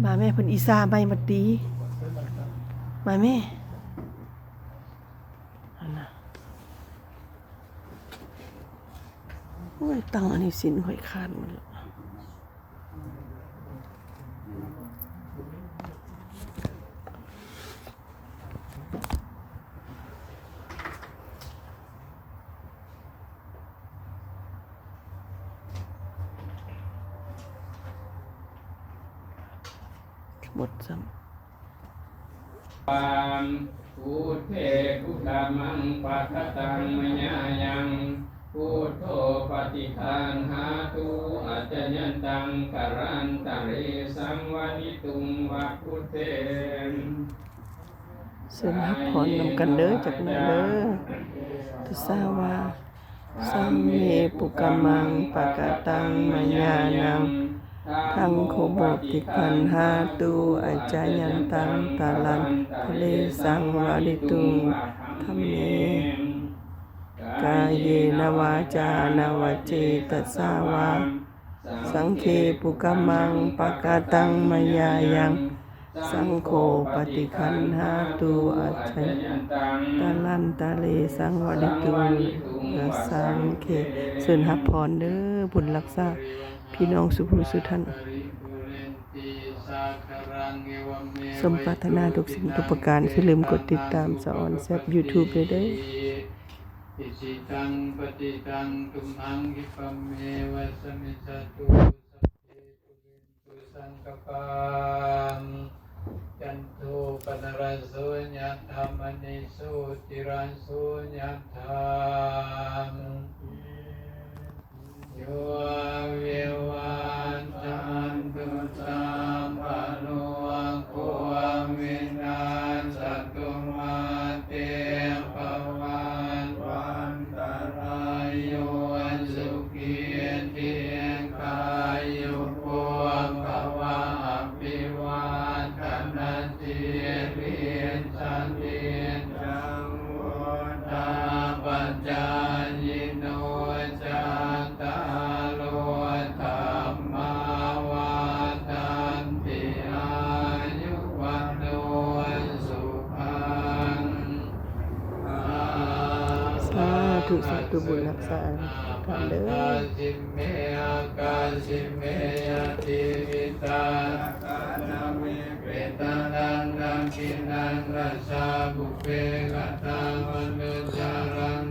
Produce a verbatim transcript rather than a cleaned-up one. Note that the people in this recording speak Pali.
ມາແມ່ ເພິ່ນອີຊາໃໝ່ມາຕີ ມາແມ່ ອັນນະ ໂອ້ຍ ຕັ້ງອັນນີ້ສິ້ນຂ້ອຍຂາດໝົດແລ້ວ. ໝົດຊ້ຳ. Buddhe kukammaṃ pakataṃ mayā yaṃ, buddho paṭiggaṇhātu accayantaṃ, kālantare saṃvarituṃ va buddhe. ເຊີນຮັບພອນນຳກັນເດີ້ ຈັກໜ່ອຍເດີ້. Tasā vā dhamme kukammaṃ pakataṃ mayā yaṃ, saṅgho paṭiggaṇhātu accayantaṃ, kālantare saṃvarituṃ va dhamme. Kāyena vācāya va cetasā vā, saṅghe kukammaṃ pakataṃ mayā yaṃ, saṅgho paṭiggaṇhātu accayantaṃ, kālantare saṃvarituṃ va saṅghe. ເຊີນຮັບພອນເດີ້ ບຸນຮັກສາ ພີ່ນ້ອງສູ່ຜູ້ສູ່ທ່ານ. ສົມປາດຖະໜາທຸກສິ່ງທຸກປະການ. ຢ່າລືມກົດຕິດຕາມສະອອນແຊບ YouTube ດ້ວຍເດີ້. Icchitaṃ patthitaṃ tumhaṃ khippameva samijjhatu, sabbe pūrentu saṅkappā, cando paṇṇaraso yathā, maṇi jotiraso yathā. Yo vivajjantu sabbarogo vinassatu, mā te bhavatvantarāyo, sukhī dīghāyuko bhava. Abhivādanasīlissa niccaṃ vuḍḍhāpacāyino, cattāro dhammā vaḍḍhanti: āyu vaṇṇo sukhaṃ balaṃ. ສາທຸ ສາທຸ ບຸນຮັກສາທ່ານເດີ້. Ākāse me ākāse me yā, tividhā gagane me, petānaṃ dakkhiṇaṃ dajjā, pubbe katamanussaraṃ,